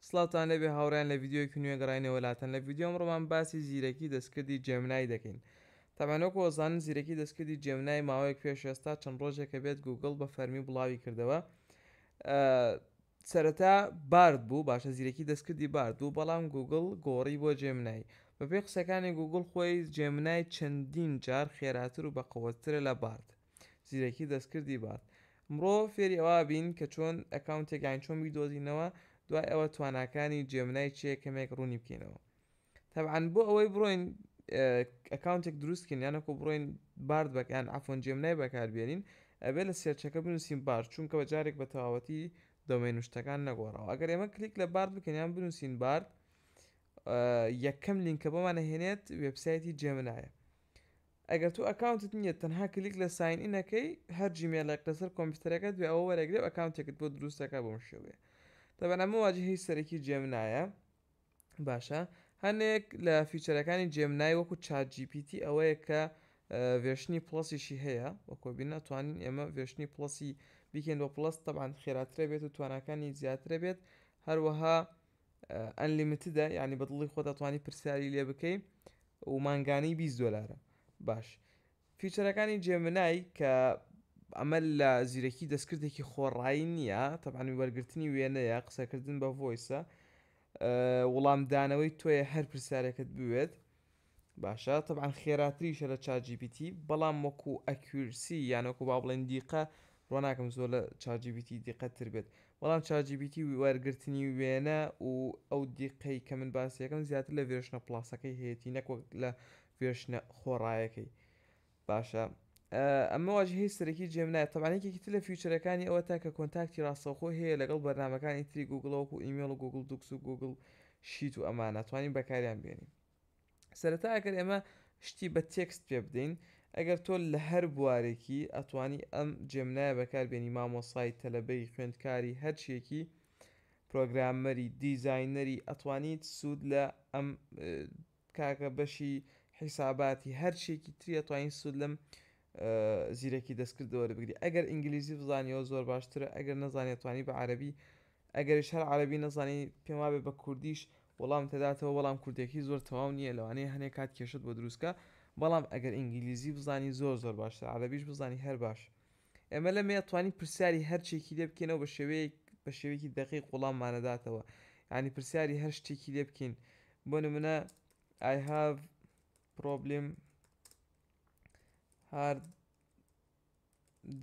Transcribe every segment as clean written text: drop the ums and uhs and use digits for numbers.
سڵاوتان لێبێ هاوڕێیان لە ڤیدیۆیەکی نوێ گەڕاینەوە لاتان لە ڤیدیۆ ئەمڕۆمان باسی زیرەکی دەستکردی Gemini دەکەین تەبعەن وەکو ئەزانن زیرەکی دەستکردی Gemini ماوەیەک پێش ئێستا چەند ڕۆژێکە بێت گوگڵ بە فەرمی بڵاوی کردەوە سەرەتا Bard بوو باشە زیرەکی دەستکردی Bard بوو بەڵام گوگڵ گۆڕی بۆ Gemini بەپێی قسەکانی گوگڵ خۆی Gemini چەندین جار خێراتر و بەقوەتترە لە Bard زیرەکی دەستکردی Bard ئەمڕۆ فێری ئەوە بین کە چۆن account ێک یان چۆن بیدۆزینەوە دوای ئەوە تواناکانی Gemini چیە کەمێک ڕوونی بکەینەوە تەبعەن بۆ ئەوەی بڕۆین account ێک دروست کەین یانەکو بڕۆین Bard بەک یان عەفوەن Gemini بەکاربێنین ئەبێ لە search ەکە بنووسین Bard چونکە بە جارێک بە تەواوەتی domain و شتەکان نەگۆڕاوە ئەگەر ئێمە کلیک لە Bard بکەین یان بنووسین Bard یەکەم لینکە بۆمان ئەهێنێت وێبسایتی Gemini یە ئەگەر تۆ account ت نییە تەنها کلیک لە sign in ەکەی هەر Gmail ێک لەسەر کۆمپیوتەرەکەت بێ ئەوە وەرەگرێ و account ێکت بۆ دروست دەکات بەم شێوەیە تەبعەن ئەمە واجهەی سەرەکی Gemini یە باشە هەنێک لە feature ەکانی Gemini وەکو ChatGPT ئەوەیە کە version ی Plus یشی هەیە وەکۆ بین ناتوانین ئێمە version ی Plus ی بیکەین بە Plus تەبعەن خێراترە بێت و تواناکانی زیاترە بێت هەروەها unlimited ە یعنی بە دڵی خۆت ئەتوانی پرسیاری لێ بکەی و مانگانەی 20 دۆلارە باش feature ەکانی Gemini کە ئەمە لە زیرەکی دەستکردێکی خۆڕایی نییە تەبعەن وەرگرتنی وێنەیە قسەکردن بە voice ە وەڵامدانەوەی تۆیە هەر پرسیارێکت بوێت باشە تەبعەن خێراتریشە لە ChatGPT بەڵام وەکو accuracy یان وەکو با بڵێن دیقە ڕۆ ناکەم زۆر لە ChatGPT دیقەتر بێت بەڵام ChatGPT وەرگرتنی وێنە و ئەو دیقەی کە من باسیەکەم زیاتر لە version ە Plus ەکەی هەیەی نەک وەک لە version ە خۆڕایەکەی باشە ئەمە واجهەی سەرەکی Gemini تەبعەن یەکێکی تر لە feature ەکانی ئەوە تا کە contact ی ڕاستەوخۆ هەیە لەگەڵ بەرنامەکانی تری گوگڵ وەکو ئیمێڵ و Google Docs و Google Sheet و ئەمانە توانین بەکاریان بێنین سەرەتا ئەگەر ئێمە شتی بە text پێ بدەین ئەگەر تۆ لە هەر بوارێکی ئەتوانی ئەم Gemini یە بەکاربێنی مامۆسای تەلەبەی خوێندکاری هەرچیەکی programmer ی designer ی ئەتوانیت سوود لە ئەم کاکە بەشی حیساباتی هەرچیەکی تری ئەتوانین سوود لەم زیرەکی دەستکردەوە وەربگری ئەگەر ئینگلیزی بزانیەوە زۆر باشترە ئەگەر نەزانی ئەتوانی بە عەرەبی ئەگەریش هەر عەرەبی نەزانی پێم وابێ بە کوردیش وەڵام تەداتەوە بەڵام کوردیەکەی زۆر تەواو نییە لەوانەیە هەنێ کات کێشت بۆ دروستکە بەڵام ئەگەر ئینگلیزی بزانی زۆر زۆر باشتر عەرەبیش بزانی هەر باش ئێمە لەمێ ئەتوانین پرسیاری هەرچێکی لێ بکەینەوە بە شێوەیەک بە شێوەیەکی دەقیق وەڵاممانەداتەوە یعنی پرسیاری هەر شتێکی لێ بکەین بۆ نمونە I have problem hard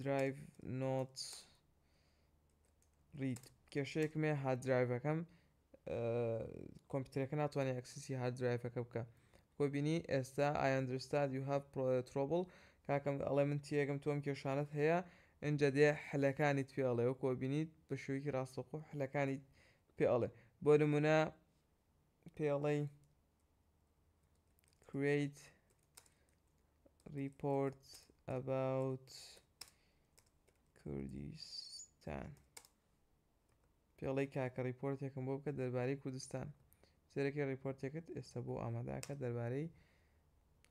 drive not read کێشەیەکم هەیە hard drive ەکەم کۆمپیوتەرەکە ناتوانێت access ی hard drive ەکە بکە کۆ بینی ئێستا I understand you have trouble کاکەم ئەڵێ من تێگەم تۆم کێشانت هەیە ئینجا دێ حلەکانیت پێ ئەڵێ وەکۆ بینیت بە شێوەیەکی ڕاستەوخۆ حلەکانیت پێ ئەڵێ بۆ نمونە پێ ئەڵێی create report about Kurdistan پێڵی کاکە report ێکم بۆ بکە دەربارەی کوردستان سێرەکی report ێکت ئێستا بۆ ئاماداکە دەربارەی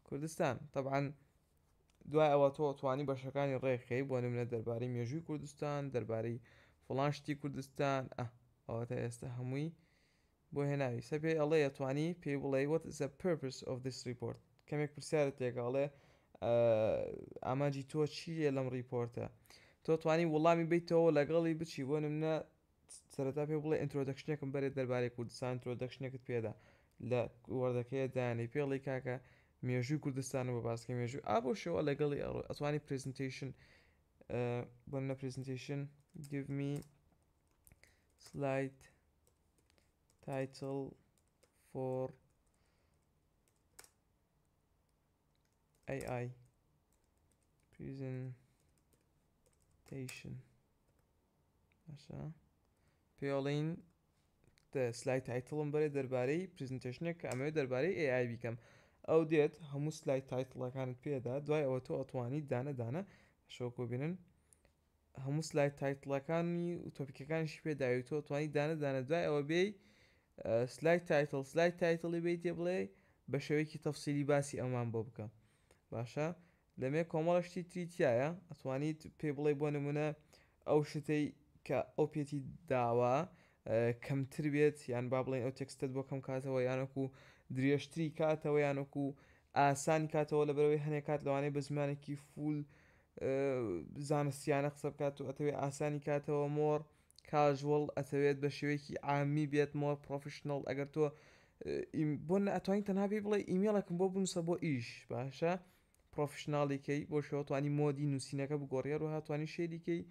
کوردستان طبعا دوای ئەوە تۆ توانی بەشەکانی ڕێکخەی بۆ نمونە دەربارەی مێژووی کوردستان دەربارەی فڵان شتی کوردستان ئە ئەوەتە ئێستا هەمووی بۆ هێناوی سە پێی ئەڵێ ئەتوانی پێی بڵێ what is the purpose of this report کەمێک پرسیارت لێکا ئەڵێ ئامانجی تۆ چییە لەم report ە تۆ توانی وەڵامی بیتەوە لەگەڵی بچی بۆ نمونە سەرەتا پێ بڵێ introduction ێکم بەرێ دەربارەی کوردستان introduction ێکت پێدا لە Word ەکەیە دانەی پێڵی کاکە مێژووی کوردستان بە باسکە مێژوو ئا بۆ شێوە لەگەڵی ئەڕۆ ئەتوانی presentation بۆ نمونە presentation give me slide title for AI presentation باشە پێڵین slide title م بەرێ دەربارەی presentation ێک کە ئەمەوێت دەربارەی AI بیکەم ئەو دێت هەموو slide title ەکانت پێدا دوای ئەوە تۆ ئەتوانی دانە دانە شۆکۆ بینن هەموو slide title ەکانی و topic ەکانیشی پێ داوی تۆ توانی دانە دانە دوای ئەوە بێی slide title slide title ی بیت بڵێ بە شێوەیەکی تەفسیلی باسی ئەمان بۆ بکە باشە لەمێ کۆمەڵە شتی تری تایە ئەتوانیت پێ بڵێ بۆ نمونە ئەو شتەی کە ئەو پێتی داوە کەمتر بێت یان با بڵێن ئەو text ەت بۆ کەم کاتەوە یانەکو درێژتری کاتەوە یانەکو ئاسانی کاتەوە لەبەرەوەی هەنێک کات لەوانەیە بە زمانێکی full زانستیانە قسە بکات و ئەتەوێت ئاسانی کاتەوە more casual ئەتەوێت بە شێوەیەکی عامی بێت more professional ئەگەر تۆ بۆ ئەتوانی تەنها پێی بڵێ ئیمێڵێکم بۆ بنووسە بۆ ئیش باشە professional ی کەی بۆ شێوە توانی mode ی نووسینەکە بگۆڕی هەروەها توانی share ی کەی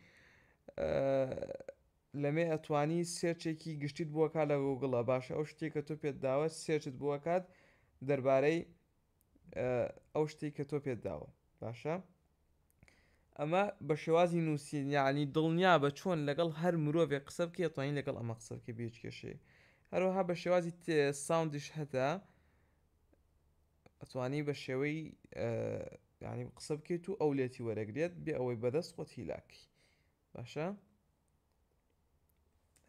لەمێ ئەتوانی search ێکی گشتیت بۆکا لە گوگڵە باشە ئەو شتێک کە تۆ پێت داوە search ت بۆکات دەربارەی ئەو شتێک کە تۆ پێت داوە باشە ئەمە بە شێوازی نووسین یعنی دڵنیا بە چۆن لەگەڵ هەر مرۆڤێک قسە بکەی توانین لەگەڵ ئەمە قسە بکەی بێ هیچ کێشەیەک هەروەها بە شێوازی sound یش هەتا ئەتوانی بە شێوەی ینی قسە بکەیت و ئەو لێتی وەرەگرێت بێ ئەوەی بەدەست خۆت هیلاکی باشە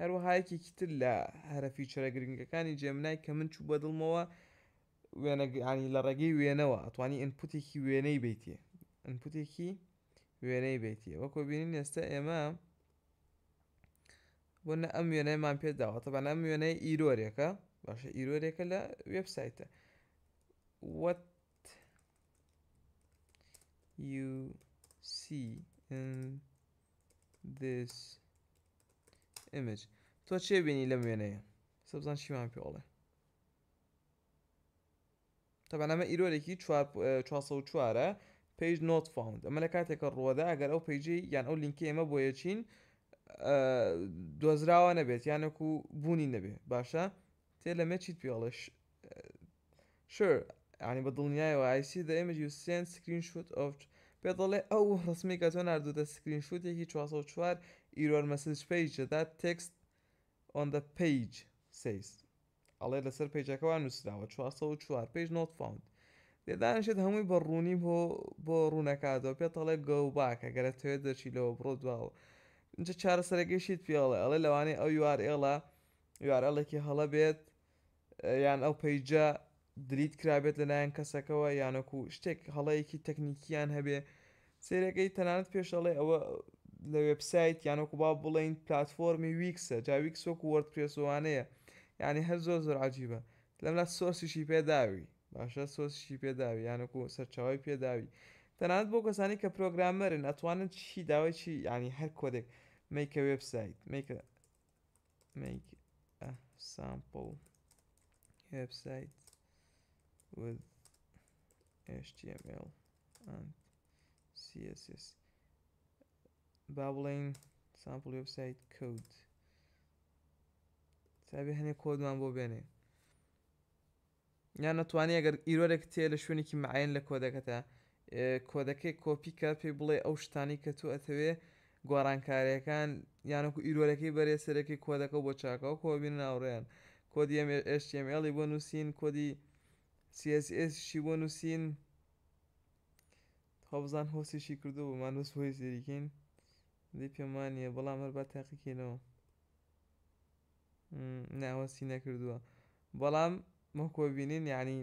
هەروەها یەکێکی تر لە هەرە feature ە گرنگەکانی Gemini کە من چوو بەدڵمەوە وێنە ینی لە ڕێگەی وێنەوە ئەتوانی input ێکی وێنەی بیتێ input ێکی وێنەی بیتێ وەکۆ بینین ئێستا ئێمە بۆ نە ئەم وێنەیەمان پێ داوە تەبعەن ئەم وێنەی error ێکە باشە error ێکە لە وێبسایتە what you see in this image تۆ چێ بینی لەم وێنەیە سەبزان چیمان پێڵێ تەبعەن ئەمە error ێکی 404ە page not found ئەمە لە کاتێکە ڕووەدا ئەگەر ئەو page ی یان ئەو لینکی ئێمە بۆ یەچین دۆزراوە نەبێت یانەکو بوونی نەبێ باشە تێ لەمێ چیت پێڵێ Sure یعنی بە دڵنیایەوە I see the image you sent screenshot of پێ دەڵێ ئەو ڕسمی کە تۆ ناردوتە screenshot ێکی 404 error message page that text on the page says ئەڵێ لەسەر page ەکە وا نووسراوە 404 page not found دێدانشێت هەمووی بە ڕوونی بۆ بۆ ڕوونەکاتەوە پێت ئەڵێ go back ئەگەر ئەتەوێت دەرچی لەوە بڕۆ دواوە اینجا چارەسەرەکەیشیت پێڵێ ئەڵێ لەوانەیە ئەو URL ە URL ێکی هەڵە بێت یان ئەو page ە delete کرابێت لەلایەن کەسەکەوە یانەکو شتێک هەڵەیەکی تەکنیکیان هەبێ سەیرەکەی تەنانەت پێش ئەڵێ ئەوە لە وێبسایت یان وەکو با بڵێین پلاتفۆرمی Wix ە جا Wix وەکو WordPress وانەیە یعنی هەر زۆر زۆر عجیبە لەملا source یشی پێداوی باشە source یشی پێداوی یانەکو سەرچاوی پێداوی تەنانەت بۆ کەسانی کە programmer ن ئەتوانن چی داوای چی یعنی هەر کۆدێک make a website make a make a sample website with HTML and CSS با بڵێین sample website code سابێ هەنێ کۆدمان بۆ بێنێ یان نەتوانی ئەگەر error ێک تێ لە شوێنێکی معین لە کۆدەکەتە کۆدەکەی کۆپی کە پێی بڵێ ئەو شتانی کە تۆ ئەتەوێ گۆڕانکاریەکان یانەکو error ەکەی بەرێ سەرەکی کۆدەکە بۆ چاکەوە کۆبین ناوڕێن کۆدی HTML بۆ نووسین کۆدی CSS شی بۆ نووسین خوا بزان host یشی کردو بۆمان بەس بۆی سەیریکەین دی پێم وانییە بەڵام هەر با تاقیکەینەوە نا host ی نەکردووە بەڵام وەکۆ بینین یعنی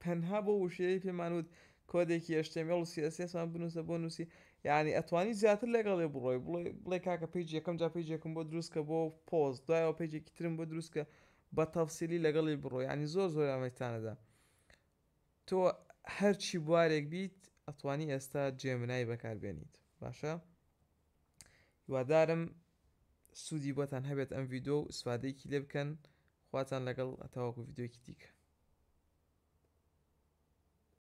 تەنها بۆ وشەیە پێمان وت کۆدێکی HTML و CSS مان بنووسە بۆ نووسی یعنی ئەتوانی زیاتر لەگەڵێ بڕۆی بڵێ بڵێ کاکە page یەکەم جا page ێکم بۆ دروست کە بۆ پۆست دوایەوە page ێکی ترم بۆ دروست کە بە تەفسیلی لەگەڵی بڕۆ یعنی زۆر زۆر ئەمەتانەدا تۆ هەرچی بوارێک بیت ئەتوانی ئێستا Gemini بەکاربێنیت باشە هیوادارم سوودی بۆتان هەبێت ئەم ڤیدۆ و ئیسفادەیەکی لێ بکەن خواتان لەگەڵ هەتاوەکو ڤیدیۆیەکی دیکە.